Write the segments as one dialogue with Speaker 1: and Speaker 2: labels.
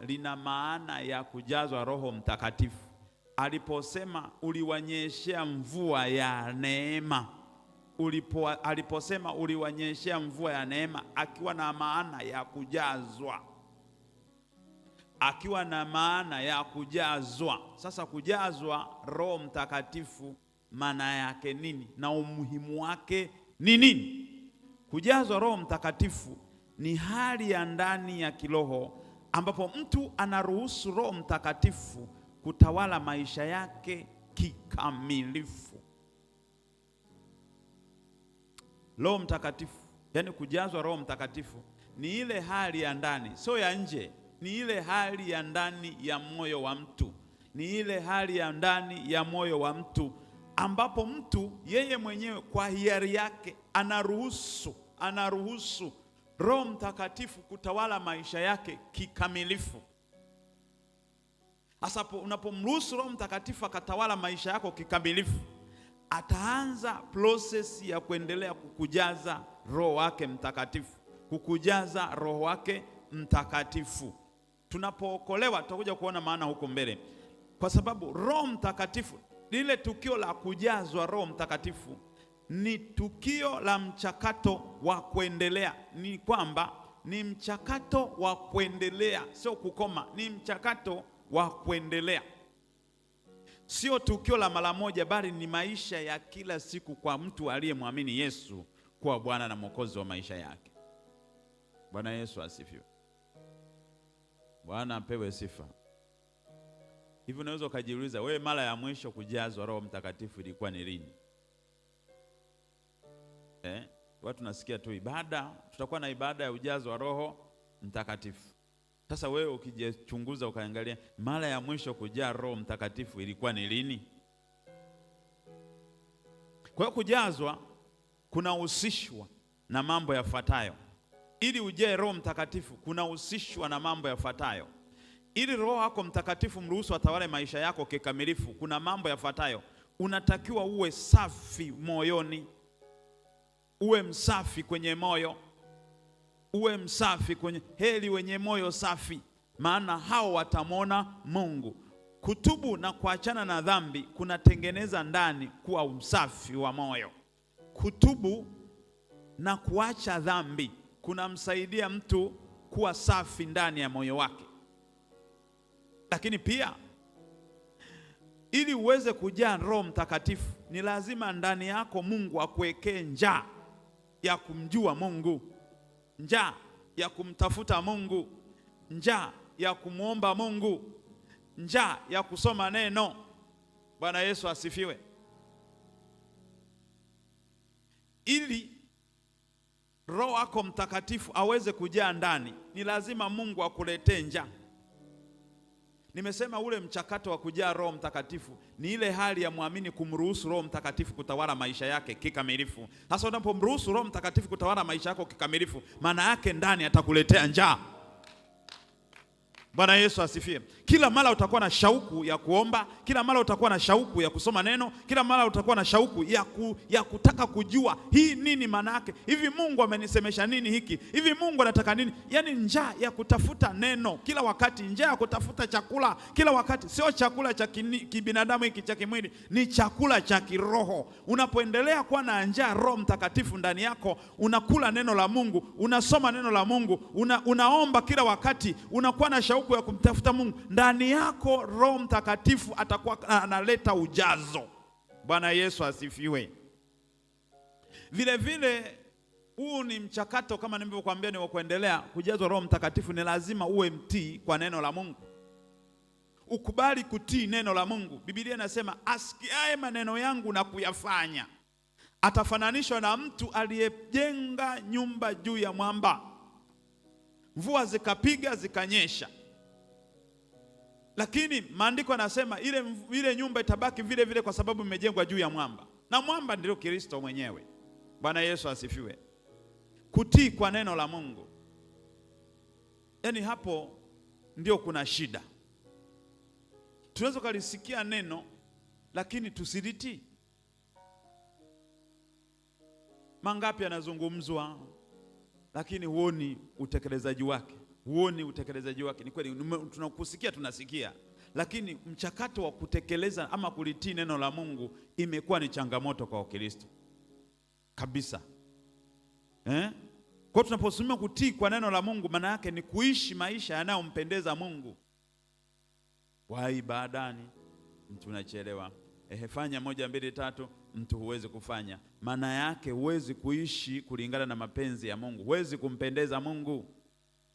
Speaker 1: lina maana ya kujazwa Roho Mtakatifu. Aliposema uliwanyeshea mvua ya neema, aliposema uliwanyeshea mvua ya neema, akiwa na maana ya kujazwa, akiwa na maana ya kujazwa. Sasa kujazwa Roho Mtakatifu maana yake nini na umuhimu wake ni nini? Kujazwa Roho Mtakatifu ni hali ya ndani ya kiroho ambapo mtu anaruhusu Roho Mtakatifu kutawala maisha yake kikamilifu. Roho Mtakatifu, yani kujazwa Roho Mtakatifu ni ile hali ya ndani, sio ya nje, ni ile hali ya ndani ya moyo wa mtu, ni ile hali ya ndani ya moyo wa mtu ambapo mtu yeye mwenyewe kwa hiari yake anaruhusu Roho Mtakatifu kutawala maisha yake kikamilifu. Sasa unapomruhusu Roho Mtakatifu akatawala maisha yako kikamilifu, ataanza process ya kuendelea kukujaza Roho wake Mtakatifu, kukujaza Roho wake Mtakatifu. Tunapookolewa tutakuja kuona maana huko mbele, kwa sababu Roho Mtakatifu, lile tukio la kujazwa Roho Mtakatifu ni tukio la mchakato wa kuendelea. Ni kwamba ni mchakato wa kuendelea, sio kukoma, ni mchakato wa kuendelea, sio tukio la mara moja, bali ni maisha ya kila siku kwa mtu aliyemwamini Yesu kuwa Bwana na Mwokozi wa maisha yake. Bwana Yesu asifiwe. Bwana apewe sifa. Hivi unaweza ukajiuliza, wewe mara ya mwisho kujazwa Roho Mtakatifu ilikuwa ni lini? Watu nasikia tu ibada, tutakuwa na ibada ya ujazo wa Roho Mtakatifu. Sasa wewe ukijichunguza ukaangalia, mara ya mwisho kujaa Roho Mtakatifu ilikuwa ni lini? Kwa hiyo kujazwa kunahusishwa na mambo yafuatayo. Ili ujae Roho Mtakatifu kunahusishwa na mambo yafuatayo. Ili Roho wako Mtakatifu mruhusu atawale maisha yako kikamilifu, kuna mambo yafuatayo. Unatakiwa uwe safi moyoni, uwe msafi kwenye moyo, uwe msafi kwenye, heri wenye moyo safi, maana hao watamwona Mungu. Kutubu na kuachana na dhambi kunatengeneza ndani kuwa msafi wa moyo. Kutubu na kuacha dhambi kunamsaidia mtu kuwa safi ndani ya moyo wake. Lakini pia ili uweze kujaa Roho Mtakatifu ni lazima ndani yako Mungu akuwekee njaa ya kumjua Mungu, njaa ya kumtafuta Mungu, njaa ya kumwomba Mungu, njaa ya kusoma neno. Bwana Yesu asifiwe. Ili Roho wako Mtakatifu aweze kujaa ndani, ni lazima Mungu akuletee njaa. Nimesema ule mchakato wa kujaa Roho Mtakatifu ni ile hali ya muamini kumruhusu Roho Mtakatifu kutawala maisha yake kikamilifu. Sasa unapomruhusu Roho Mtakatifu kutawala maisha yako kikamilifu, maana yake ndani atakuletea njaa. Bwana Yesu asifiwe. Kila mara utakuwa na shauku ya kuomba, kila mara utakuwa na shauku ya kusoma neno, kila mara utakuwa na shauku ya kutaka kujua hii nini maana yake, hivi Mungu amenisemesha nini hiki, hivi Mungu anataka nini? Yaani njaa ya kutafuta neno kila wakati, njaa ya kutafuta chakula kila wakati. Sio chakula cha kibinadamu hiki cha kimwili, ni chakula cha kiroho. Unapoendelea kuwa na njaa Roho Mtakatifu ndani yako, unakula neno la Mungu, unasoma neno la Mungu, unaomba kila wakati, unakuwa na shauku ya kumtafuta Mungu ndani yako, Roho Mtakatifu atakuwa analeta ujazo. Bwana Yesu asifiwe. Vile vile huu ni mchakato kama nilivyokuambia, ni wa kuendelea kujazwa Roho Mtakatifu. Ni lazima uwe mtii kwa neno la Mungu, ukubali kutii neno la Mungu. Biblia inasema asikiaye maneno yangu na kuyafanya atafananishwa na mtu aliyejenga nyumba juu ya mwamba, mvua zikapiga zikanyesha, lakini maandiko yanasema ile nyumba itabaki vile vile kwa sababu imejengwa juu ya mwamba, na mwamba ndio Kristo mwenyewe. Bwana Yesu asifiwe. Kutii kwa neno la Mungu, yaani hapo ndio kuna shida. Tunaweza kulisikia neno lakini tusilitii. Mangapi yanazungumzwa lakini huoni utekelezaji wake. Huoni utekelezaji wake. Ni kweli tunakusikia, tunasikia, lakini mchakato wa kutekeleza ama kulitii neno la Mungu imekuwa ni changamoto kwa Wakristo kabisa, eh? Kwa tunaposema kutii kwa neno la Mungu, maana yake ni kuishi maisha yanayompendeza Mungu. Wai ibadani, mtu unachelewa. Ehe, fanya moja mbili tatu, mtu huwezi kufanya. Maana yake huwezi kuishi kulingana na mapenzi ya Mungu, huwezi kumpendeza Mungu.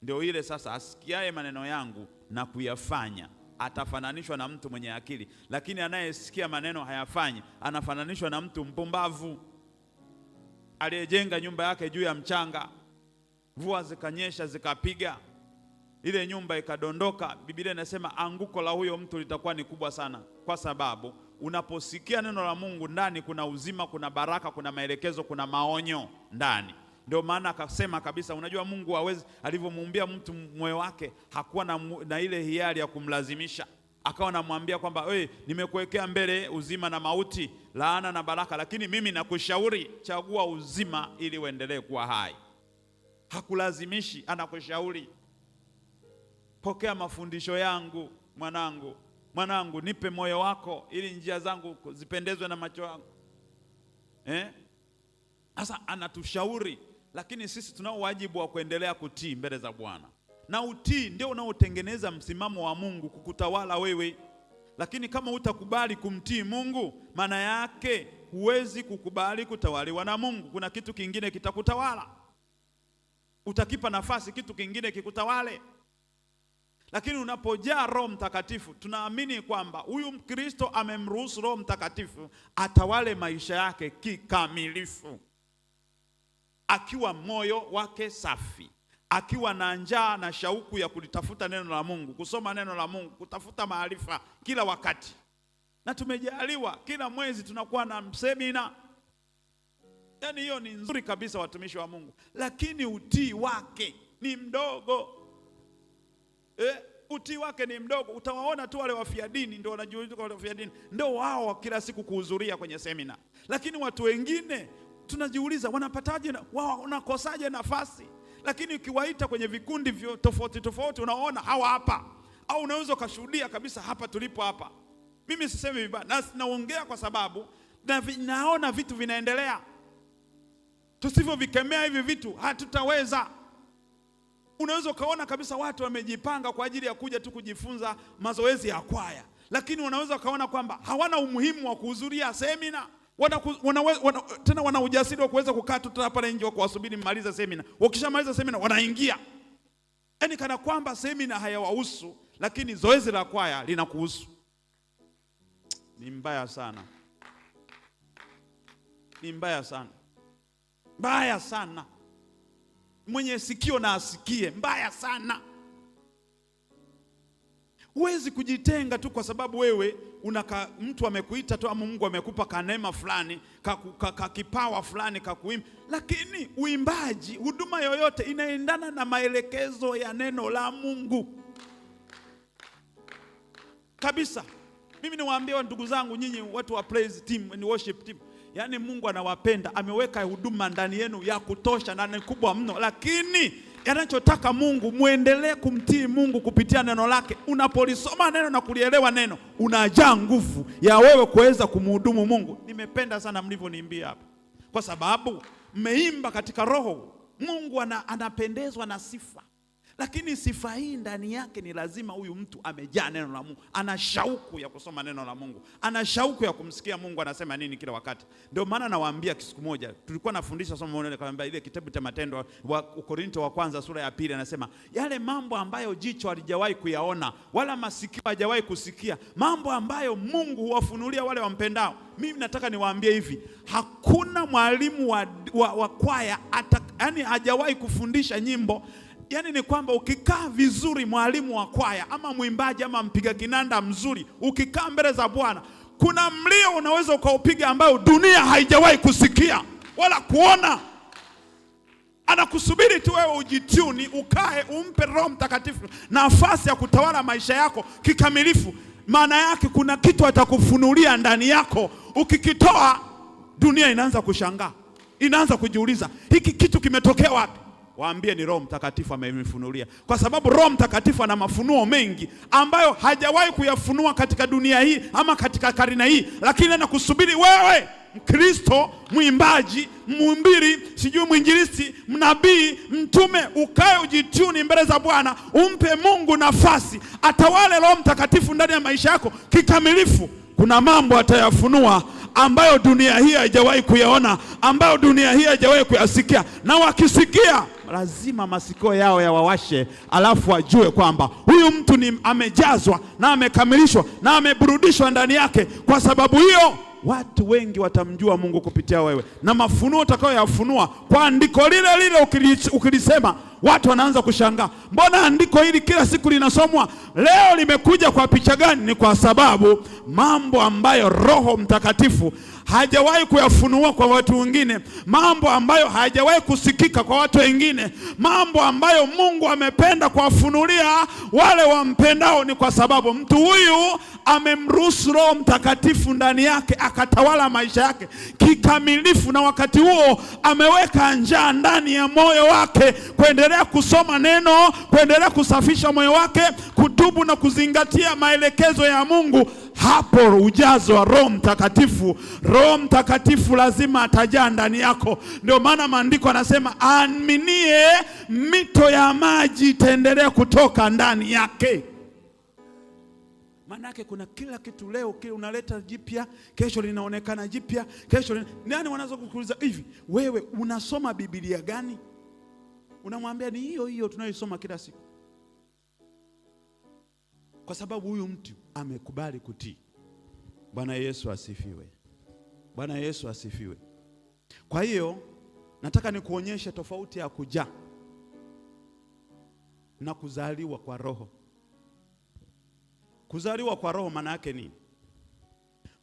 Speaker 1: Ndio ile sasa, asikiaye maneno yangu na kuyafanya atafananishwa na mtu mwenye akili, lakini anayesikia maneno hayafanyi anafananishwa na mtu mpumbavu aliyejenga nyumba yake juu ya mchanga, mvua zikanyesha zikapiga ile nyumba ikadondoka. Biblia inasema anguko la huyo mtu litakuwa ni kubwa sana, kwa sababu unaposikia neno la Mungu ndani kuna uzima, kuna baraka, kuna maelekezo, kuna maonyo ndani. Ndio maana akasema kabisa, unajua Mungu hawezi, alivyomuumbia mtu moyo wake hakuwa na ile hiari ya kumlazimisha akawa namwambia kwamba we, nimekuwekea mbele uzima na mauti, laana na baraka, lakini mimi nakushauri chagua uzima ili uendelee kuwa hai. Hakulazimishi, anakushauri. Pokea mafundisho yangu mwanangu, mwanangu, nipe moyo wako ili njia zangu zipendezwe na macho yangu, eh? Sasa anatushauri, lakini sisi tunao wajibu wa kuendelea kutii mbele za Bwana na utii ndio unaotengeneza msimamo wa Mungu kukutawala wewe. Lakini kama utakubali kumtii Mungu, maana yake huwezi kukubali kutawaliwa na Mungu. Kuna kitu kingine kitakutawala, utakipa nafasi kitu kingine kikutawale. Lakini unapojaa Roho Mtakatifu, tunaamini kwamba huyu Mkristo amemruhusu Roho Mtakatifu atawale maisha yake kikamilifu, akiwa moyo wake safi, akiwa na njaa na shauku ya kulitafuta neno la Mungu, kusoma neno la Mungu, kutafuta maarifa kila wakati. Na tumejaliwa kila mwezi tunakuwa na semina, yaani hiyo ni nzuri kabisa, watumishi wa Mungu, lakini utii wake ni mdogo. Utii wake ni mdogo. Utawaona tu wale wafia dini ndio wanajiuliza, wale wafia dini ndio wao kila siku kuhudhuria kwenye semina, lakini watu wengine tunajiuliza wanapataje, wao wanakosaje nafasi? Lakini ukiwaita kwenye vikundi vyo tofauti tofauti unaona hawa hapa, au unaweza ukashuhudia kabisa hapa tulipo hapa. Mimi sisemi vibaya, na naongea kwa sababu na naona vitu vinaendelea. Tusivyovikemea hivi vitu hatutaweza. Unaweza ukaona kabisa watu wamejipanga kwa ajili ya kuja tu kujifunza mazoezi ya kwaya, lakini unaweza ukaona kwamba hawana umuhimu wa kuhudhuria semina. Tena wana ujasiri wa kuweza kukaa tu pale nje kuwasubiri mmalize semina. Wakishamaliza semina wanaingia, yaani kana kwamba semina hayawahusu, lakini zoezi la kwaya linakuhusu. Ni mbaya sana, ni mbaya sana, mbaya sana. Mwenye sikio na asikie, mbaya sana. Huwezi kujitenga tu kwa sababu wewe una mtu amekuita tu ama Mungu amekupa kanema fulani ka kipawa fulani kakuimba, lakini uimbaji, huduma yoyote inaendana na maelekezo ya neno la Mungu kabisa. Mimi niwaambie ndugu zangu, nyinyi watu wa praise team and worship team, yaani Mungu anawapenda, ameweka huduma ndani yenu ya kutosha na ni kubwa mno, lakini anachotaka Mungu muendelee kumtii Mungu kupitia neno lake. Unapolisoma neno na kulielewa neno, unajaa nguvu ya wewe kuweza kumhudumu Mungu. Nimependa sana mlivyoniimbia hapa, kwa sababu mmeimba katika roho. Mungu anapendezwa na sifa, lakini sifa hii ndani yake ni lazima huyu mtu amejaa neno la Mungu, ana shauku ya kusoma neno la Mungu, ana shauku ya kumsikia Mungu anasema nini kila wakati. Ndio maana nawaambia, siku moja tulikuwa nafundisha somo moja, nikamwambia ile kitabu cha Matendo wa Korinto wa kwanza sura ya 2, anasema yale mambo ambayo jicho halijawahi kuyaona wala masikio hajawahi kusikia, mambo ambayo Mungu huwafunulia wale wampendao. Mimi nataka niwaambie hivi, hakuna mwalimu wa kwaya yani hajawahi kufundisha nyimbo. Yaani ni kwamba ukikaa vizuri, mwalimu wa kwaya ama mwimbaji ama mpiga kinanda mzuri, ukikaa mbele za Bwana, kuna mlio unaweza ukaupiga ambayo dunia haijawahi kusikia wala kuona. Anakusubiri tu wewe ujituni, ukae, umpe Roho Mtakatifu nafasi ya kutawala maisha yako kikamilifu. Maana yake kuna kitu atakufunulia ndani yako, ukikitoa dunia inaanza kushangaa, inaanza kujiuliza hiki kitu kimetokea wapi? Waambie ni Roho Mtakatifu amenifunulia, kwa sababu Roho Mtakatifu ana mafunuo mengi ambayo hajawahi kuyafunua katika dunia hii ama katika karne hii, lakini anakusubiri wewe Mkristo, mwimbaji, mhubiri, sijui mwinjilisti, mnabii, mtume, ukae ujituni mbele za Bwana, umpe Mungu nafasi atawale Roho Mtakatifu ndani ya maisha yako kikamilifu. Kuna mambo atayafunua ambayo dunia hii haijawahi kuyaona, ambayo dunia hii haijawahi kuyasikia, na wakisikia lazima masikio yao yawawashe, alafu wajue kwamba huyu mtu ni amejazwa na amekamilishwa na ameburudishwa ndani yake. Kwa sababu hiyo watu wengi watamjua Mungu kupitia wewe, na mafunuo utakayoyafunua kwa andiko lile lile ukilisema, watu wanaanza kushangaa, mbona andiko hili kila siku linasomwa, leo limekuja kwa picha gani? Ni kwa sababu mambo ambayo Roho Mtakatifu hajawahi kuyafunua kwa watu wengine, mambo ambayo hajawahi kusikika kwa watu wengine, mambo ambayo Mungu amependa kuwafunulia wale wampendao, ni kwa sababu mtu huyu amemruhusu Roho Mtakatifu ndani yake akatawala maisha yake kikamilifu, na wakati huo ameweka njaa ndani ya moyo wake kuendelea kusoma neno, kuendelea kusafisha moyo wake, kutubu na kuzingatia maelekezo ya Mungu. Hapo ujazo wa Roho Mtakatifu, Roho Mtakatifu lazima atajaa ndani yako. Ndio maana maandiko anasema aaminie, mito ya maji itaendelea kutoka ndani yake. Maana yake kuna kila kitu leo kile unaleta jipya, kesho linaonekana jipya, kesho nani wanaweza kukuuliza hivi, wewe unasoma Biblia gani? Unamwambia ni hiyo hiyo tunayoisoma kila siku, kwa sababu huyu mtu amekubali kutii. Bwana Yesu asifiwe. Bwana Yesu asifiwe. Kwa hiyo nataka nikuonyeshe tofauti ya kujaa na kuzaliwa kwa Roho. Kuzaliwa kwa Roho maana yake nini?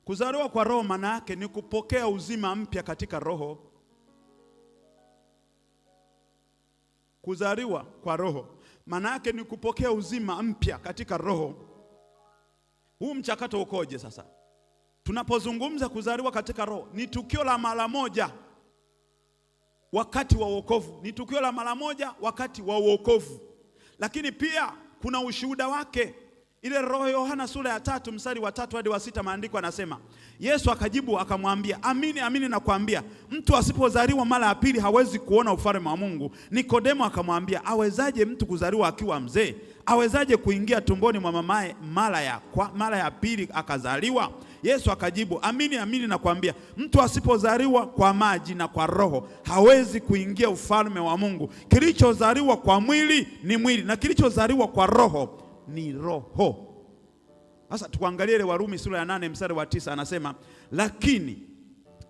Speaker 1: Kuzaliwa kwa Roho maana yake ni kupokea uzima mpya katika Roho. Kuzaliwa kwa Roho maana yake ni kupokea uzima mpya katika Roho. Huu mchakato ukoje sasa? Tunapozungumza kuzaliwa katika Roho ni tukio la mara moja wakati wa wokovu, ni tukio la mara moja wakati wa wokovu, lakini pia kuna ushuhuda wake. Ile Roho, Yohana sura ya 3 mstari wa 3 hadi wa 6, maandiko anasema Yesu akajibu akamwambia, amini amini nakwambia, mtu asipozaliwa mara ya pili hawezi kuona ufalme wa Mungu. Nikodemo akamwambia, awezaje mtu kuzaliwa akiwa mzee? Awezaje kuingia tumboni mwa mamaye mara ya pili akazaliwa? Yesu akajibu, amini amini nakwambia, mtu asipozaliwa kwa maji na kwa Roho hawezi kuingia ufalme wa Mungu. Kilichozaliwa kwa mwili ni mwili, na kilichozaliwa kwa Roho ni roho. Sasa tuangalie ile Warumi sura ya 8 mstari wa 9, anasema lakini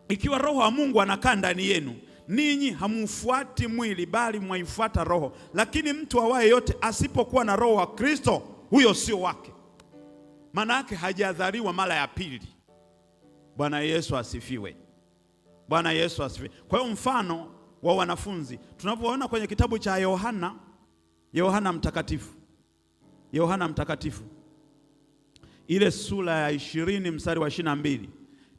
Speaker 1: ikiwa Roho wa Mungu anakaa ndani yenu, ninyi hamufuati mwili, bali mwaifuata Roho. Lakini mtu awaye yote asipokuwa na Roho wa Kristo, huyo sio wake. Maana yake hajadhaliwa mara ya pili. Bwana Yesu asifiwe. Bwana Yesu asifiwe. Kwa hiyo mfano wa wanafunzi tunavyoona kwenye kitabu cha Yohana, Yohana Mtakatifu, Yohana Mtakatifu ile sura ya 20 mstari wa 22,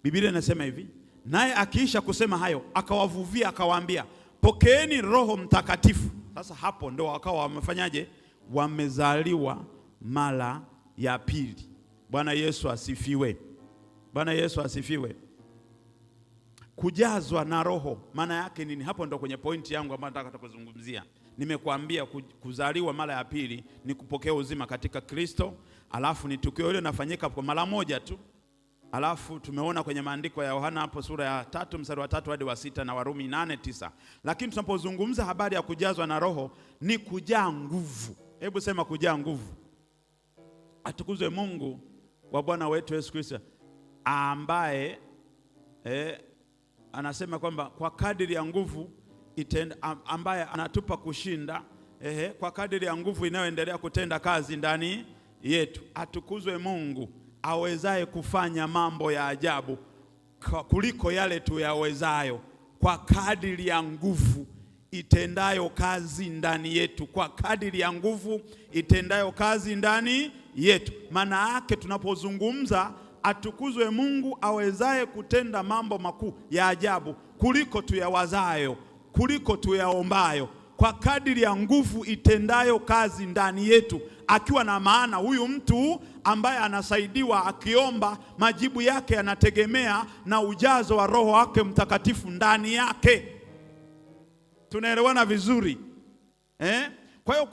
Speaker 1: Biblia inasema hivi, naye akiisha kusema hayo akawavuvia akawaambia, pokeeni Roho Mtakatifu. Sasa hapo ndo wakawa wamefanyaje? Wamezaliwa mara ya pili. Bwana Yesu asifiwe. Bwana Yesu asifiwe. Kujazwa na Roho maana yake nini? Hapo ndo kwenye pointi yangu ambayo nataka kuzungumzia. Nimekuambia kuzaliwa mara ya pili ni kupokea uzima katika Kristo, alafu ni tukio hilo linafanyika kwa mara moja tu. Alafu tumeona kwenye maandiko ya Yohana hapo sura ya 3 mstari wa 3 hadi wa 6 na Warumi 8:9. Lakini tunapozungumza habari ya kujazwa na Roho ni kujaa nguvu. Hebu sema kujaa nguvu. Atukuzwe Mungu wa Bwana wetu Yesu Kristo ambaye anasema kwamba kwa kadiri ya nguvu ambaye anatupa kushinda kwa kadiri ya nguvu inayoendelea kutenda kazi ndani yetu. Atukuzwe Mungu awezaye kufanya mambo ya ajabu kuliko yale tuyawezayo, kwa kadiri ya nguvu itendayo kazi ndani yetu, kwa kadiri ya nguvu itendayo kazi ndani yetu. Maana yake tunapozungumza atukuzwe Mungu awezaye kutenda mambo makuu ya ajabu kuliko tuyawazayo, kuliko tuyaombayo, kwa kadiri ya nguvu itendayo kazi ndani yetu, akiwa na maana huyu mtu ambaye anasaidiwa akiomba, majibu yake yanategemea na ujazo wa Roho wake Mtakatifu ndani yake. Tunaelewana vizuri eh? Kwa hiyo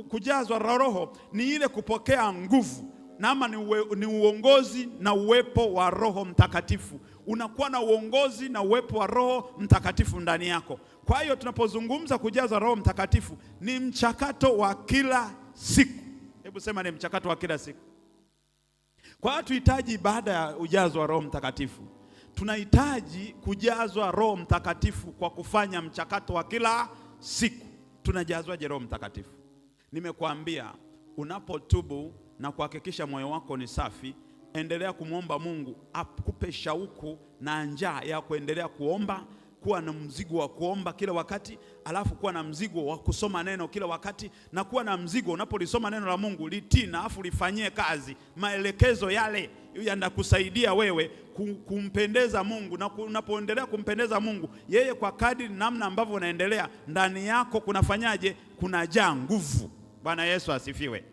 Speaker 1: kujazwa Roho ni ile kupokea nguvu nama ni uongozi na uwepo wa Roho Mtakatifu. Unakuwa na uongozi na uwepo wa Roho Mtakatifu ndani yako. Kwa hiyo tunapozungumza kujaza Roho Mtakatifu ni mchakato wa kila siku. Hebu sema ni mchakato wa kila siku. Kwa hiyo tuhitaji baada ya ujazo wa Roho Mtakatifu, tunahitaji kujazwa Roho Mtakatifu kwa kufanya mchakato wa kila siku. Tunajazwaje Roho Mtakatifu? Nimekuambia unapotubu na kuhakikisha moyo wako ni safi, endelea kumwomba Mungu akupe shauku na njaa ya kuendelea kuomba, kuwa na mzigo wa kuomba kila wakati, alafu kuwa na mzigo wa kusoma neno kila wakati, na kuwa na mzigo unapolisoma neno la Mungu litii na afu lifanyie kazi. Maelekezo yale yanakusaidia wewe kumpendeza Mungu, na unapoendelea kumpendeza Mungu, yeye kwa kadri namna ambavyo unaendelea ndani yako kunafanyaje? Kunajaa nguvu. Bwana Yesu asifiwe.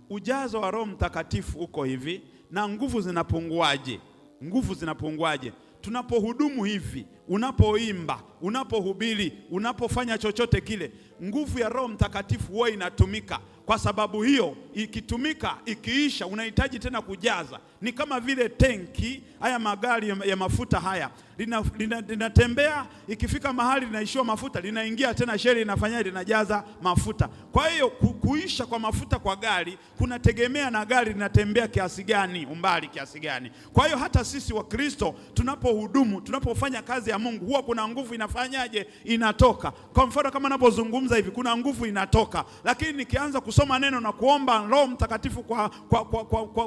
Speaker 1: Ujazo wa Roho Mtakatifu uko hivi, na nguvu zinapunguaje? Nguvu zinapunguaje? Tunapohudumu hivi, unapoimba, unapohubiri, unapofanya chochote kile, nguvu ya Roho Mtakatifu huwa inatumika. Kwa sababu hiyo, ikitumika, ikiisha, unahitaji tena kujaza. Ni kama vile tenki, haya magari ya mafuta haya linatembea, lina ikifika mahali linaishiwa mafuta, linaingia tena sheli, linafanya linajaza mafuta. Kwa hiyo kuisha kwa mafuta kwa gari kunategemea na gari linatembea kiasi gani, umbali kiasi gani. Kwa hiyo hata sisi Wakristo tunapohudumu, tunapofanya kazi ya Mungu, huwa kuna nguvu inafanyaje, inatoka. Kwa mfano kama ninapozungumza hivi, kuna nguvu inatoka, lakini nikianza kusoma neno na kuomba Roho Mtakatifu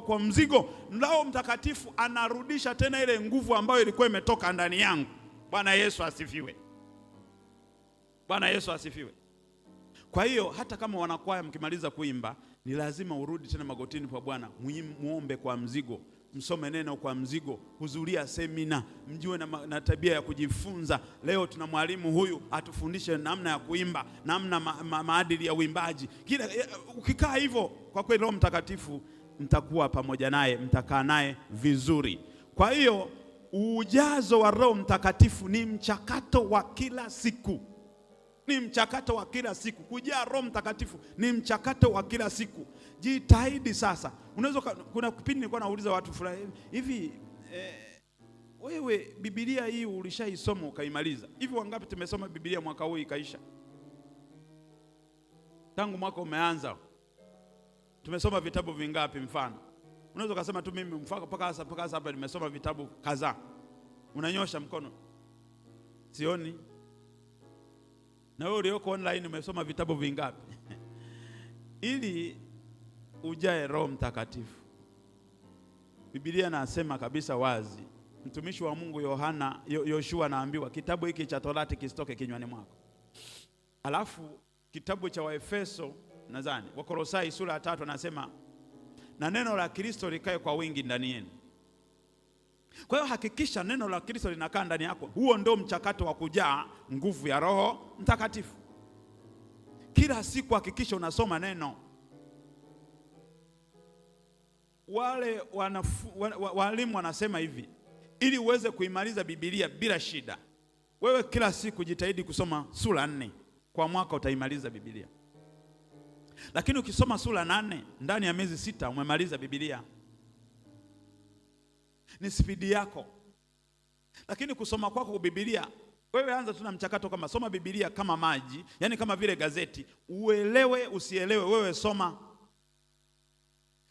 Speaker 1: kwa mzigo, Roho Mtakatifu anarudisha tena ile nguvu ambayo ilikuwa imetoka ndani yangu. Bwana Yesu asifiwe. Bwana Yesu asifiwe. Kwa hiyo hata kama wanakwaya mkimaliza kuimba, ni lazima urudi tena magotini kwa Bwana, muombe kwa mzigo, msome neno kwa mzigo, hudhuria semina, mjue na tabia ya kujifunza. Leo tuna mwalimu huyu atufundishe namna ya kuimba, namna maadili ya uimbaji. Kila ukikaa hivyo, kwa kweli Roho Mtakatifu mtakuwa pamoja naye, mtakaa naye vizuri. Kwa hiyo ujazo wa Roho Mtakatifu ni mchakato wa kila siku, ni mchakato wa kila siku. Kujaa Roho Mtakatifu ni mchakato wa kila siku. Jitahidi sasa. Unaweza, kuna kipindi nilikuwa nauliza watu fulani hivi, wewe Biblia hii ulishaisoma ukaimaliza? Hivi wangapi tumesoma Biblia mwaka huu ikaisha? Tangu mwaka umeanza tumesoma vitabu vingapi? Mfano unaweza ukasema tu mimi mpaka sasa hapa nimesoma vitabu kadhaa. Unanyosha mkono, sioni. Na wewe ulioko online umesoma vitabu vingapi? Ili ujae Roho Mtakatifu. Biblia nasema kabisa wazi, mtumishi wa Mungu Yohana, Yoshua anaambiwa kitabu hiki cha Torati kisitoke kinywani mwako. Alafu kitabu cha Waefeso nadhani Wakolosai sura ya 3 anasema na neno la Kristo likae kwa wingi ndani yenu. Kwa hiyo hakikisha neno la Kristo linakaa ndani yako. Huo ndio mchakato wa kujaa nguvu ya Roho Mtakatifu. Kila siku hakikisha unasoma neno. Wale walimu wanasema hivi, ili uweze kuimaliza Biblia bila shida, wewe kila siku jitahidi kusoma sura 4 kwa mwaka, utaimaliza Biblia. Lakini ukisoma sura 8 ndani ya miezi 6 umemaliza Biblia. Ni spidi yako. Lakini kusoma kwako Biblia, wewe anza tu na mchakato kama soma Biblia kama maji, yani kama vile gazeti, uelewe usielewe, wewe soma.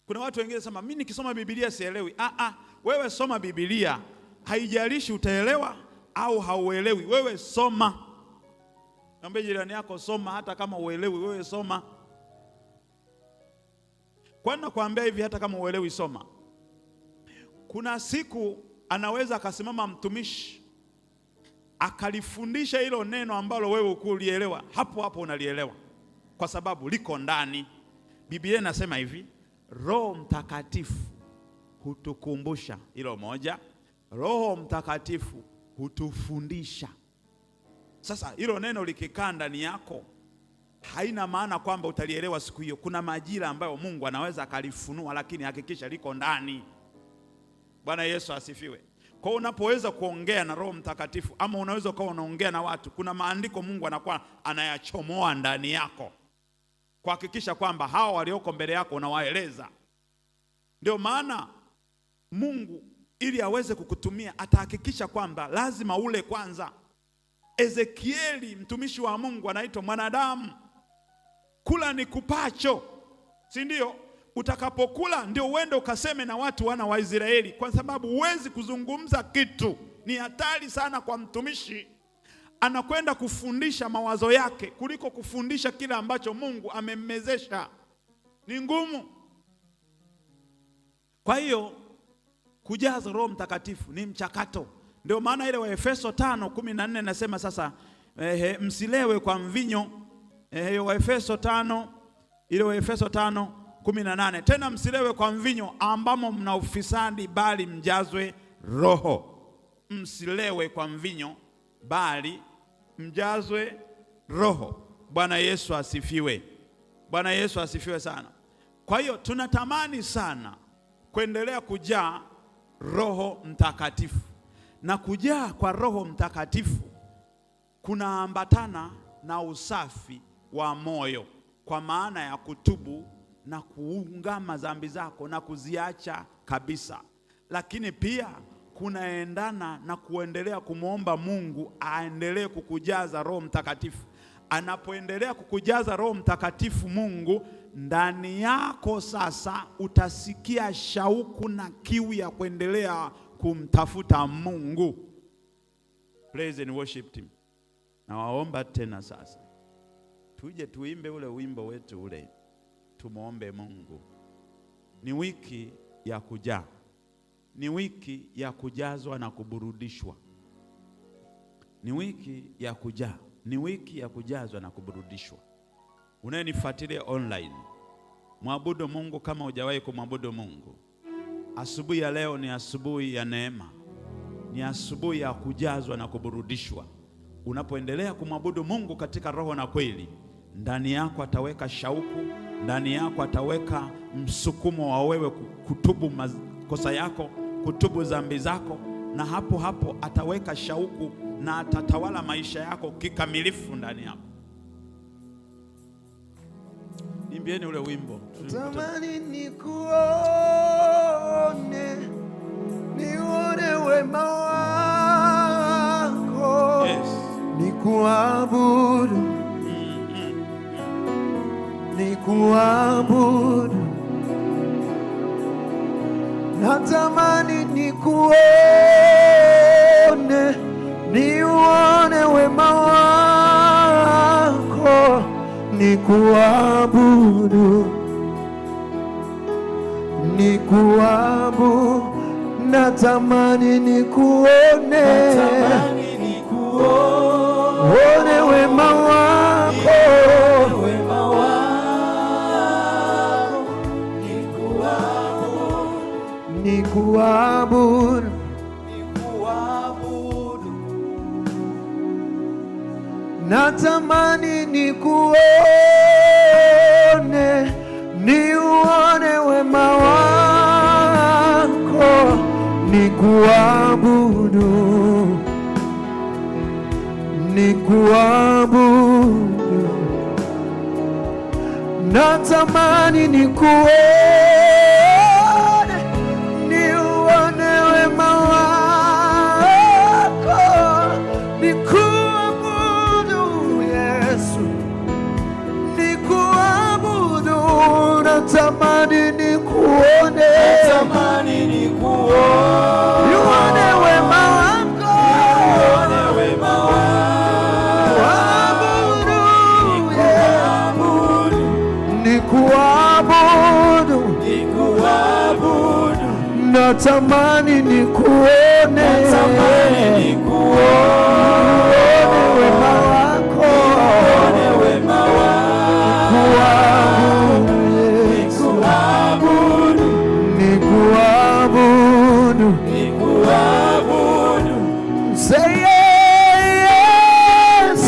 Speaker 1: Kuna watu wengine sema mimi nikisoma Biblia sielewi. Wewe soma Biblia, haijalishi utaelewa au hauelewi, wewe soma. Mwambie jirani yako soma, hata kama uelewi, wewe soma. Kwani nakwambia hivi, hata kama uelewi soma. Kuna siku anaweza akasimama mtumishi akalifundisha hilo neno ambalo wewe ukulielewa, hapo hapo unalielewa kwa sababu liko ndani. Biblia inasema hivi, Roho Mtakatifu hutukumbusha hilo moja, Roho Mtakatifu hutufundisha. Sasa hilo neno likikaa ndani yako, haina maana kwamba utalielewa siku hiyo. Kuna majira ambayo Mungu anaweza akalifunua, lakini hakikisha liko ndani. Bwana Yesu asifiwe. Kwa hiyo unapoweza kuongea na Roho Mtakatifu ama unaweza ukawa unaongea na watu, kuna maandiko Mungu anakuwa anayachomoa ndani yako kuhakikisha kwamba hawa walioko mbele yako unawaeleza. Ndio maana Mungu ili aweze kukutumia atahakikisha kwamba lazima ule kwanza. Ezekieli mtumishi wa Mungu anaitwa mwanadamu, kula ni kupacho, si ndio? Utakapokula ndio uende ukaseme na watu wana wa Israeli, kwa sababu huwezi kuzungumza kitu. Ni hatari sana kwa mtumishi anakwenda kufundisha mawazo yake kuliko kufundisha kile ambacho Mungu amemmezesha. Ni ngumu. Kwa hiyo kujaza Roho Mtakatifu ni mchakato. Ndio maana ile Waefeso 5:14 nasema sasa, msilewe kwa mvinyo. Waefeso 5, ile Waefeso 5:18, tena msilewe kwa mvinyo ambamo mna ufisadi, bali mjazwe Roho. Msilewe kwa mvinyo bali mjazwe Roho. Bwana Yesu asifiwe. Bwana Yesu asifiwe sana. Kwa hiyo tunatamani sana kuendelea kujaa Roho Mtakatifu, na kujaa kwa Roho Mtakatifu kunaambatana na usafi wa moyo, kwa maana ya kutubu na kuungama dhambi zako na kuziacha kabisa, lakini pia kunaendana na kuendelea kumwomba Mungu aendelee kukujaza Roho Mtakatifu. Anapoendelea kukujaza Roho Mtakatifu Mungu ndani yako, sasa utasikia shauku na kiu ya kuendelea kumtafuta Mungu. Praise and worship team, nawaomba tena sasa tuje tuimbe ule wimbo wetu ule, tumuombe Mungu. Ni wiki ya kujaa, ni wiki ya kujazwa na kuburudishwa, ni wiki ya kujaa, ni wiki ya kujazwa na kuburudishwa. Unayenifuatilia online, mwabudu Mungu kama hujawahi kumwabudu Mungu. Asubuhi ya leo ni asubuhi ya neema, ni asubuhi ya kujazwa na kuburudishwa. Unapoendelea kumwabudu Mungu katika roho na kweli, ndani yako ataweka shauku, ndani yako ataweka msukumo wa wewe kutubu makosa yako, kutubu dhambi zako, na hapo hapo ataweka shauku na atatawala maisha yako kikamilifu ndani yako. Imbieni ule wimbo.
Speaker 2: Tamani nikuone, nione wema wako.
Speaker 1: Yes.
Speaker 2: Nikuabudu, nikuabudu. Natamani nikuone, nione wema wako, nikuabudu, nikuabudu. Natamani nikuone,
Speaker 3: Natamani nikuone,
Speaker 2: one wema wako,
Speaker 3: wema wako, nikuabudu,
Speaker 2: nikuabudu.
Speaker 3: Nikuabudu.
Speaker 2: Natamani nikuone, niuone wema wako, nikuabudu, nikuabudu. Natamani nikuone, niuone wema wako, nikuabudu Yesu, nikuabudu. Natamani nikuone,
Speaker 3: Natamani nikuone,
Speaker 2: niuone wema wako,
Speaker 3: niuone wema wako,
Speaker 2: Kuabudu,
Speaker 3: nikuabudu,
Speaker 2: nikuabudu.
Speaker 3: Nikuabudu.
Speaker 2: Natamani nikuone,
Speaker 3: Natamani nikuone,
Speaker 2: wema wako,
Speaker 3: niuone wema wako,
Speaker 2: kuabudu Yesu,
Speaker 3: nikuabudu,
Speaker 2: nikuabudu.
Speaker 3: Nikuabudu.
Speaker 2: Say yes,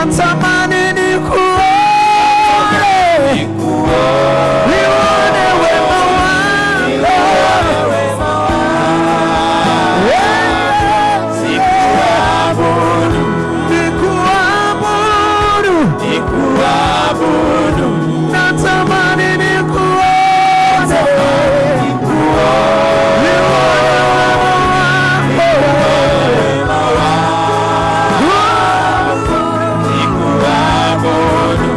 Speaker 2: Natamani nikuone, nione wema wako. Nikuabudu,
Speaker 3: Nikuabudu,
Speaker 2: natamani nikuone, nione wema wako.
Speaker 3: Nikuabudu,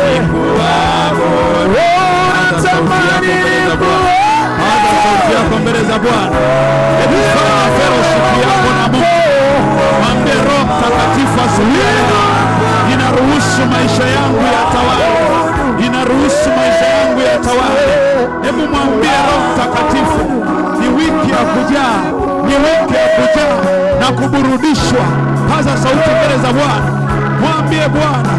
Speaker 3: nikuabudu.
Speaker 2: Oh, natamani nikuone.
Speaker 1: Paza sauti yako mbele za Bwana. Hebu fanya fellowship yako na Mungu. Mwambie Roho Mtakatifu asubuhi ya leo, ninaruhusu maisha yangu yatawale, ninaruhusu maisha yangu yatawale. Hebu mwambie Roho Mtakatifu, ni wiki ya kujaa, ni wiki ya kujaa na kuburudishwa. Paza sauti mbele za Bwana, mwambie Bwana,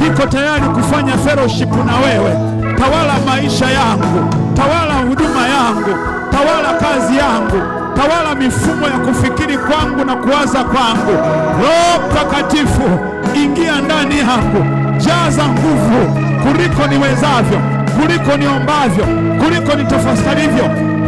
Speaker 1: niko tayari kufanya fellowship na wewe. Tawala maisha yangu, tawala huduma yangu, tawala kazi yangu, tawala mifumo ya kufikiri kwangu na kuwaza kwangu. Roho Mtakatifu, ingia ndani yangu, jaza nguvu kuliko niwezavyo, kuliko niombavyo, kuliko nitafakarivyo.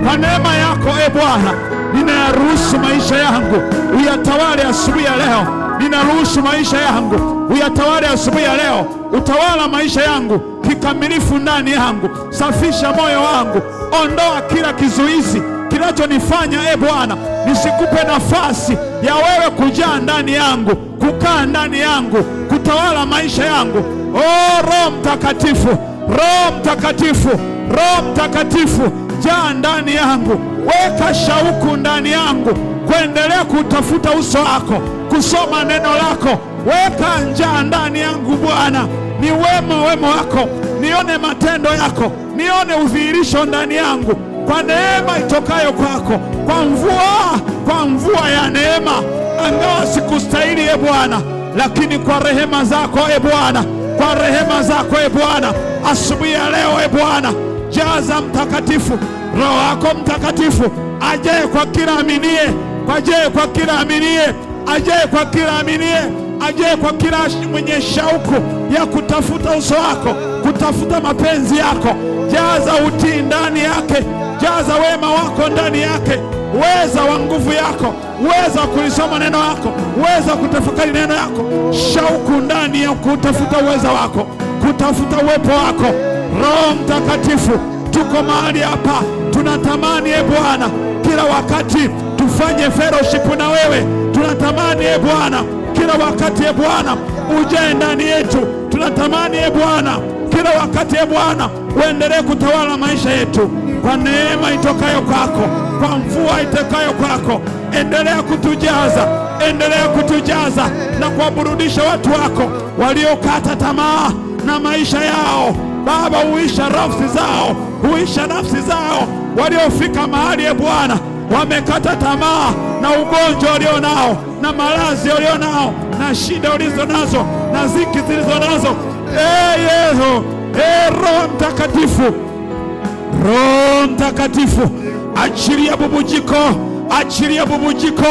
Speaker 1: Kwa neema yako e Bwana, ninayaruhusu maisha yangu uyatawale asubuhi ya leo. Ninaruhusu maisha yangu uyatawale asubuhi ya leo. Utawala maisha yangu kikamilifu ndani yangu. Safisha moyo wangu, ondoa kila kizuizi kinachonifanya e Bwana nisikupe nafasi ya wewe kujaa ndani yangu, kukaa ndani yangu, kutawala maisha yangu. O Roho Mtakatifu, Roho Mtakatifu, Roho Mtakatifu, jaa ndani yangu, weka shauku ndani yangu kuendelea kutafuta uso wako, kusoma neno lako. Weka njaa ndani yangu Bwana, ni wema wako, nione matendo yako, nione udhihirisho ndani yangu, kwa neema itokayo kwako, kwa mvua ya neema. Angawa sikustahili e Bwana, lakini kwa rehema zako e Bwana, kwa rehema zako e Bwana, asubuhi ya leo e Bwana, jaza Mtakatifu, Roho wako Mtakatifu ajaye kwa kila aminie, ajaye kwa kila aminie, ajaye kwa kila aminie, ajaye kwa kila mwenye shauku ya kutafuta uso wako, kutafuta mapenzi yako. Jaza utii ndani yake, jaza wema wako ndani yake, uweza wa nguvu yako, uweza wa kulisoma neno lako, uweza wa kutafakari neno yako, shauku ndani ya kutafuta uweza wako, kutafuta uwepo wako. Roho Mtakatifu, tuko mahali hapa, tunatamani e Bwana, kila wakati tufanye fellowship na wewe. Tunatamani e Bwana, kila wakati e Bwana ujae ndani yetu. Tunatamani e Bwana, kila wakati e Bwana uendelee kutawala maisha yetu kwa neema itokayo kwako, kwa mvua itokayo kwako. Endelea kutujaza, endelea kutujaza na kuwaburudisha watu wako waliokata tamaa na maisha yao. Baba, huisha nafsi zao, huisha nafsi zao waliofika mahali e Bwana wamekata tamaa na ugonjwa walio nao na maradhi walio nao na shida ulizo nazo na ziki zilizo nazo. E Yesu, e Roho Mtakatifu, Roho Mtakatifu, achilia bubujiko, achilia bubujiko,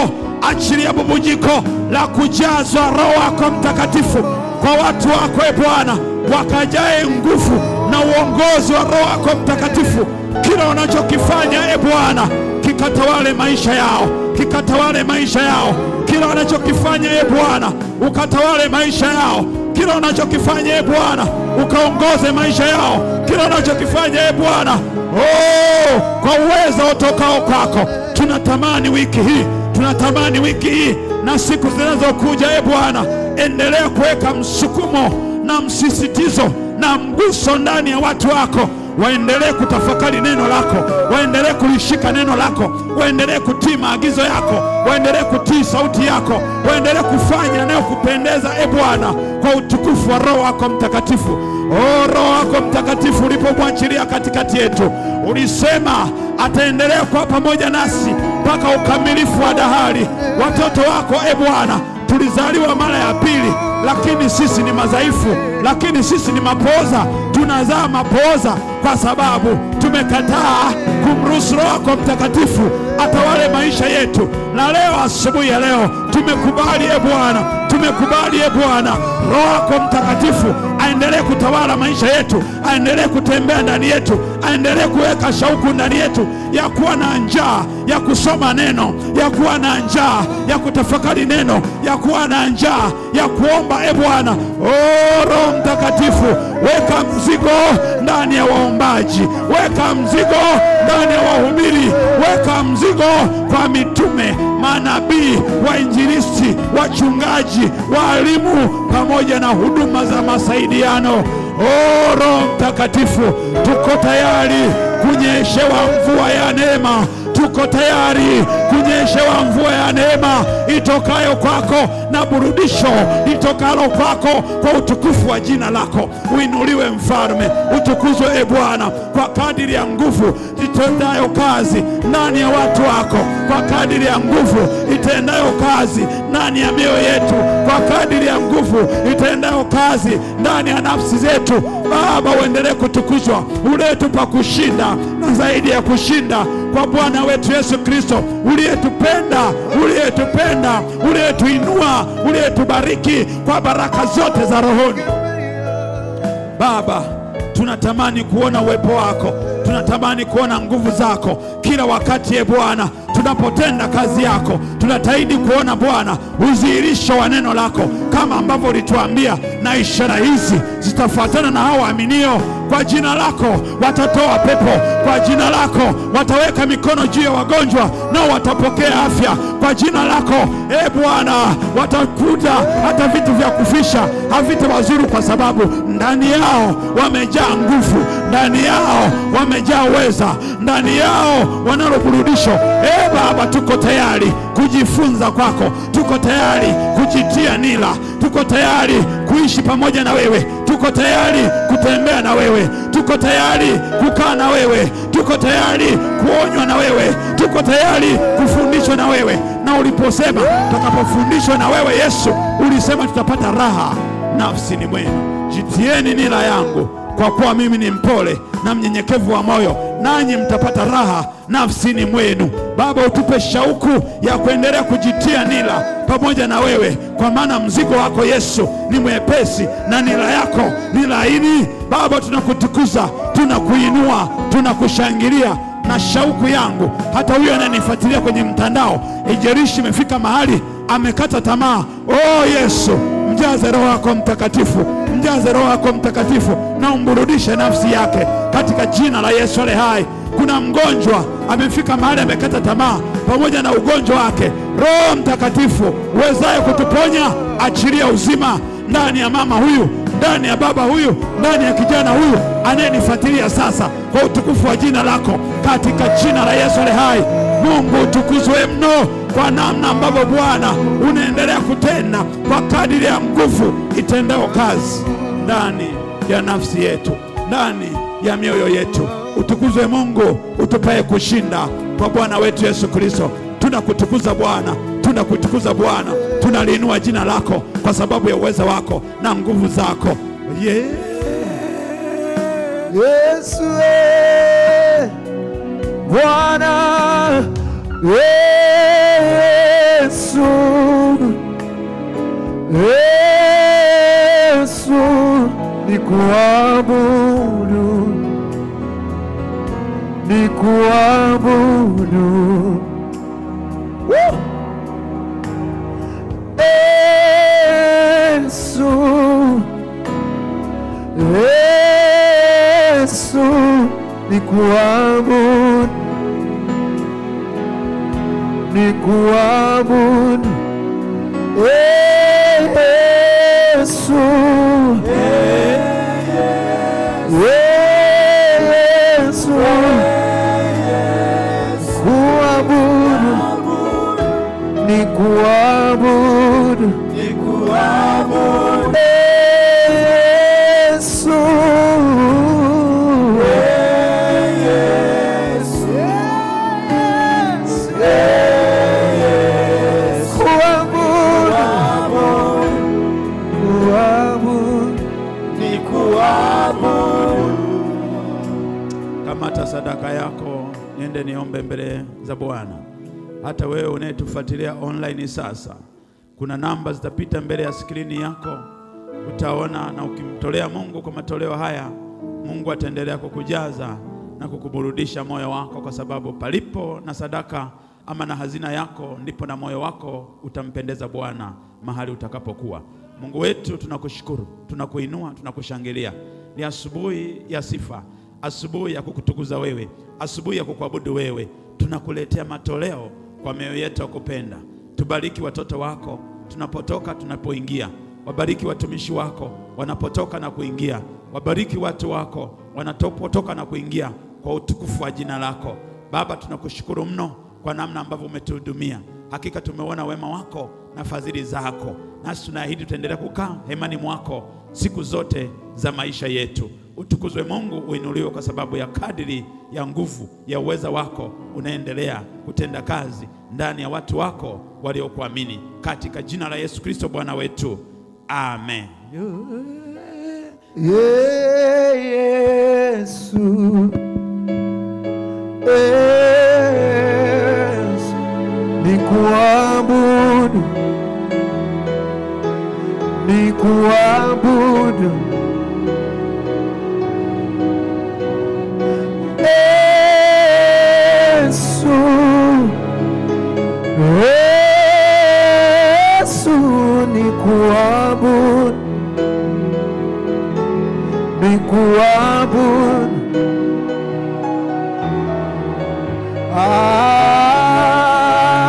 Speaker 1: achilia bubujiko la kujazwa Roho wako Mtakatifu kwa watu wako e Bwana, wakajae nguvu na uongozi wa Roho wako Mtakatifu. Kila wanachokifanya e Bwana kikatawale maisha yao, kikatawale maisha yao. Kila wanachokifanya e Bwana ukatawale maisha yao. Kila wanachokifanya e Bwana ukaongoze maisha yao. Kila wanachokifanya e Bwana, oh, kwa uwezo utokao kwako. Tunatamani wiki hii, tunatamani wiki hii na siku zinazokuja e Bwana, endelea kuweka msukumo na msisitizo na mguso ndani ya watu wako, waendelee kutafakari neno lako, waendelee kulishika neno lako, waendelee kutii maagizo yako, waendelee kutii sauti yako, waendelee kufanya yanayokupendeza e Bwana, kwa utukufu wa Roho wako Mtakatifu. O Roho wako Mtakatifu, ulipomwachilia katikati yetu, ulisema ataendelea kuwa pamoja nasi mpaka ukamilifu wa dahari. Watoto wako e Bwana, tulizaliwa mara ya pili, lakini sisi ni madhaifu, lakini sisi ni mapoza. Tunazaa mapoza kwa sababu tumekataa kumruhusu Roho wako Mtakatifu atawale maisha yetu. Na leo asubuhi ya leo tumekubali, e Bwana, tumekubali e Bwana, Roho wako Mtakatifu aendelee kutawala maisha yetu, aendelee kutembea ndani yetu, aendelee kuweka shauku ndani yetu ya kuwa na njaa ya kusoma neno, ya kuwa na njaa ya kutafakari neno, ya kuwa na njaa ya kuomba. E Bwana, oh Roho Mtakatifu, weka mzigo ndani ya waombaji, weka mzigo ndani ya wahubiri, weka mzigo kwa mitume, manabii, wainjilisti, wachungaji, waalimu, pamoja na huduma za masaidiano. Oh Roho Mtakatifu, tuko tayari kunyeshewa mvua ya neema, tuko tayari kunyeshewa mvua ya neema itokayo kwako na burudisho litokalo kwako kwa utukufu wa jina lako. Uinuliwe Mfalme, utukuzwe e Bwana, kwa kadiri ya nguvu itendayo kazi ndani ya watu wako, kwa kadiri ya nguvu itendayo kazi ndani ya mioyo yetu, kwa kadiri ya nguvu itendayo kazi ndani ya nafsi zetu. Baba, uendelee kutukuzwa, uliyetupa kushinda na zaidi ya kushinda kwa Bwana wetu Yesu Kristo, uliyetupenda, uliyetupenda, uliyetuinua, uliyetubariki kwa baraka zote za rohoni. Baba, tunatamani kuona uwepo wako, tunatamani kuona nguvu zako kila wakati. E Bwana, tunapotenda kazi yako, tunatahidi kuona Bwana udhihirisho wa neno lako, kama ambavyo ulituambia, na ishara hizi zitafuatana na hao waaminio. Kwa jina lako watatoa pepo, kwa jina lako wataweka mikono juu ya wagonjwa nao watapokea afya. Kwa jina lako e Bwana watakuta hata vitu vya kufisha havitawazuru, kwa sababu ndani yao wamejaa nguvu, ndani yao wamejaa uweza, ndani yao wanalo burudisho. E Baba, tuko tayari kujifunza kwako, tuko tayari kujitia nila, tuko tayari kuishi pamoja na wewe, tuko tayari kutembea na wewe, tuko tayari kukaa na wewe, tuko tayari kuonywa na wewe, tuko tayari kufundishwa na wewe. Na uliposema tutakapofundishwa na wewe Yesu, ulisema tutapata raha nafsini mwenu. Jitieni nira yangu, kwa kuwa mimi ni mpole na mnyenyekevu wa moyo, nanyi mtapata raha nafsini mwenu. Baba, utupe shauku ya kuendelea kujitia nira pamoja na wewe, kwa maana mzigo wako Yesu ni mwepesi na nira yako ni laini. Baba, tunakutukuza, tunakuinua, tunakushangilia na shauku yangu, hata huyo ananifuatilia kwenye mtandao, ijerishi imefika mahali amekata tamaa. Oh Yesu, mjaze Roho yako Mtakatifu, mjaze Roho yako Mtakatifu na umburudishe nafsi yake katika jina la Yesu ale hai. Kuna mgonjwa amefika mahali amekata tamaa pamoja na ugonjwa wake. Roho Mtakatifu uwezaye kutuponya, achilia uzima ndani ya mama huyu, ndani ya baba huyu, ndani ya kijana huyu anayenifuatilia sasa, kwa utukufu wa jina lako, katika jina la Yesu ale hai. Mungu utukuzwe mno kwa namna ambavyo Bwana unaendelea kutenda kwa kadiri ya nguvu itendao kazi ndani ya nafsi yetu, ndani ya mioyo yetu. Utukuzwe Mungu utupaye kushinda kwa Bwana wetu Yesu Kristo. Tunakutukuza Bwana, tunakutukuza Bwana, tunaliinua jina lako kwa sababu ya uweza wako na nguvu zako. Yeah.
Speaker 2: Yesu Bwana Yesu, Yesu nikuabudu, nikuabudu. Woo! Yesu, Yesu nikuabudu, nikuabudu. Yesu, Yesu kuabudu, nikuabudu, Yesu, kuabudu, kuabudu.
Speaker 1: Kamata sadaka yako. Niende niombe mbele za Bwana. Hata wewe unayetufuatilia online sasa, kuna namba zitapita mbele ya skrini yako, utaona, na ukimtolea Mungu kwa matoleo haya, Mungu ataendelea kukujaza na kukuburudisha moyo wako, kwa sababu palipo na sadaka ama na hazina yako, ndipo na moyo wako utampendeza Bwana mahali utakapokuwa. Mungu wetu, tunakushukuru, tunakuinua, tunakushangilia. Ni asubuhi ya sifa, asubuhi ya kukutukuza wewe, asubuhi ya kukuabudu wewe. Tunakuletea matoleo kwa mioyo yetu ya kupenda. Tubariki watoto wako tunapotoka, tunapoingia. Wabariki watumishi wako wanapotoka na kuingia. Wabariki watu wako wanapotoka na kuingia, kwa utukufu wa jina lako. Baba, tunakushukuru mno kwa namna ambavyo umetuhudumia. Hakika tumeona wema wako na fadhili zako, nasi tunaahidi tutaendelea kukaa hemani mwako siku zote za maisha yetu. Utukuzwe Mungu, uinuliwe kwa sababu ya kadiri ya nguvu ya uweza wako unaendelea kutenda kazi ndani ya watu wako waliokuamini, katika jina la Yesu Kristo Bwana wetu, amen.
Speaker 2: Yesu, Yesu, nikuabudu, nikuabudu. Yesu, Yesu, nikuabudu, nikuabudu. Ah,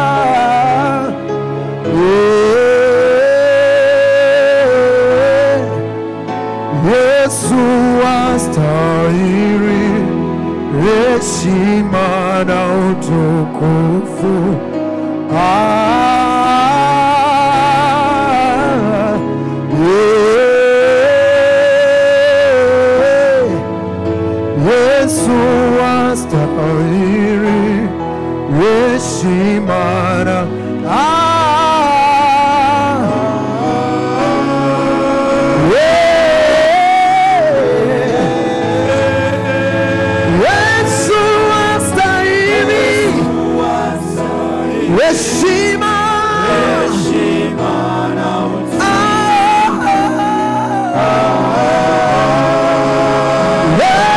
Speaker 2: yeah. Yesu astahili heshima na utukufu. Ah, yeah. Yesu astahili heshima na yeah. Yesu astahili heshima. Ah, yeah.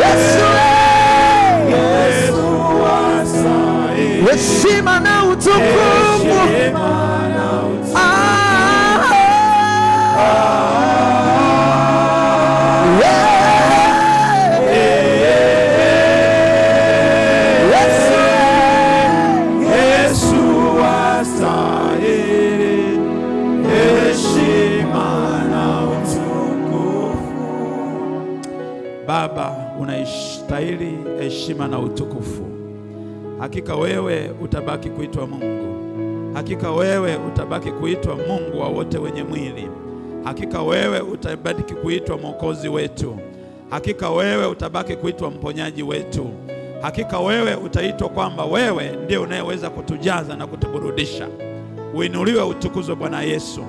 Speaker 2: Yesu, heshima na utukufu. Ah, yeah. Yesu,
Speaker 1: Yesu astahili heshima na utukufu. Baba, unaistahili heshima na utukufu. Hakika wewe utabaki kuitwa Mungu. Hakika wewe utabaki kuitwa Mungu wa wote wenye mwili. Hakika wewe utabaki kuitwa Mwokozi wetu. Hakika wewe utabaki kuitwa mponyaji wetu. Hakika wewe utaitwa kwamba wewe ndiye unayeweza kutujaza na kutuburudisha. Uinuliwe, utukuzwe Bwana Yesu.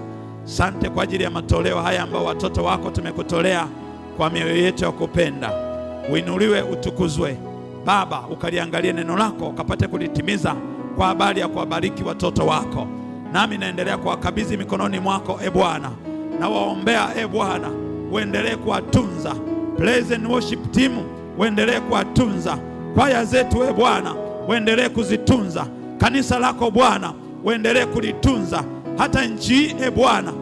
Speaker 1: Sante kwa ajili ya matoleo haya ambao watoto wako tumekutolea kwa mioyo yetu ya kupenda. Uinuliwe, utukuzwe Baba, ukaliangalie neno lako ukapate kulitimiza kwa habari ya kuwabariki watoto wako. Nami naendelea kuwakabidhi mikononi mwako, e Bwana, nawaombea e Bwana, uendelee kuwatunza Praise and Worship team, uendelee kuwatunza kwaya zetu, e Bwana, uendelee kuzitunza kanisa lako Bwana, uendelee kulitunza hata nchi hii e Bwana,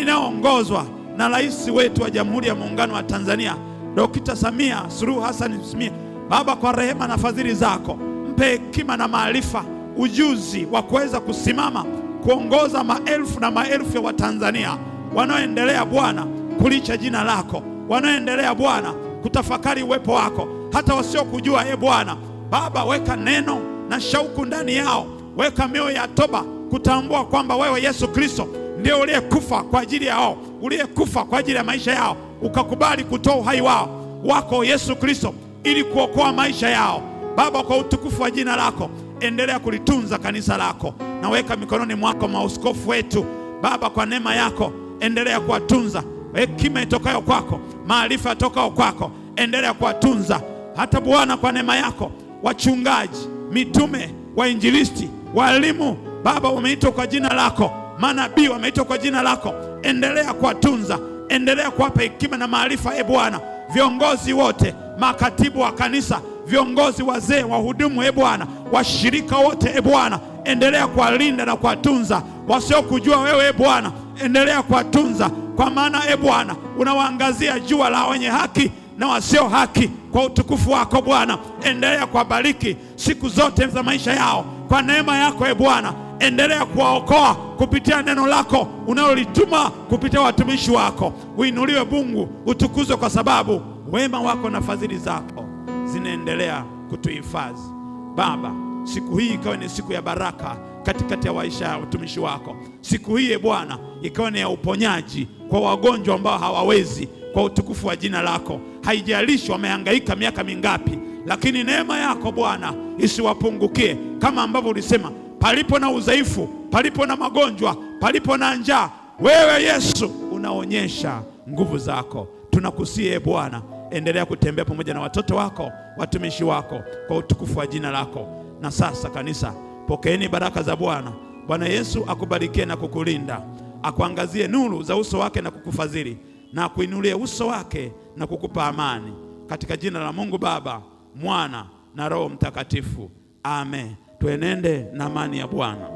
Speaker 1: inaongozwa na rais wetu wa Jamhuri ya Muungano wa Tanzania Dr. Samia Suluhu Hassan Samia. Baba, kwa rehema na fadhili zako mpe hekima na maarifa, ujuzi wa kuweza kusimama kuongoza maelfu na maelfu ya Watanzania wanaoendelea Bwana kulicha jina lako, wanaoendelea Bwana kutafakari uwepo wako, hata wasiokujua e Bwana. Baba, weka neno na shauku ndani yao, weka mioyo ya toba kutambua kwamba wewe Yesu Kristo ndio uliyekufa kwa ajili yao, uliyekufa kwa ajili ya maisha yao, ukakubali kutoa uhai wao wako Yesu Kristo ili kuokoa maisha yao. Baba, kwa utukufu wa jina lako, endelea kulitunza kanisa lako, naweka mikononi mwako maaskofu wetu Baba, kwa neema yako endelea kuwatunza. hekima itokayo kwako, maarifa yatokayo kwako. Endelea kuwatunza hata Bwana, kwa neema yako, wachungaji, mitume, wainjilisti, walimu, Baba, wameitwa kwa jina lako, manabii wameitwa kwa jina lako. Endelea kuwatunza, endelea kuwapa hekima na maarifa, e Bwana, viongozi wote, makatibu wa kanisa, viongozi, wazee, wahudumu, e Bwana, washirika wote, e Bwana, endelea kuwalinda na kuwatunza. Wasiokujua wewe, e Bwana, endelea kuwatunza, kwa maana e Bwana unawaangazia jua la wenye haki na wasio haki kwa utukufu wako Bwana. Endelea kuwabariki siku zote za maisha yao kwa neema yako e Bwana. Endelea kuwaokoa kupitia neno lako unalolituma kupitia watumishi wako. Uinuliwe Mungu, utukuzwe, kwa sababu wema wako na fadhili zako zinaendelea kutuhifadhi. Baba, siku hii ikawe ni siku ya baraka katikati ya maisha ya utumishi wako. Siku hii e Bwana ikawe ni ya uponyaji kwa wagonjwa ambao hawawezi, kwa utukufu wa jina lako. Haijalishi wamehangaika miaka mingapi, lakini neema yako Bwana isiwapungukie, kama ambavyo ulisema, palipo na udhaifu, palipo na magonjwa, palipo na njaa, wewe Yesu unaonyesha nguvu zako. Tunakusihi e Bwana, endelea kutembea pamoja na watoto wako, watumishi wako, kwa utukufu wa jina lako. Na sasa kanisa, pokeeni baraka za Bwana. Bwana Yesu akubarikie na kukulinda, akuangazie nuru za uso wake na kukufadhili, na akuinulie uso wake na kukupa amani, katika jina la Mungu Baba, Mwana na Roho Mtakatifu, amen. Tuenende na amani ya Bwana.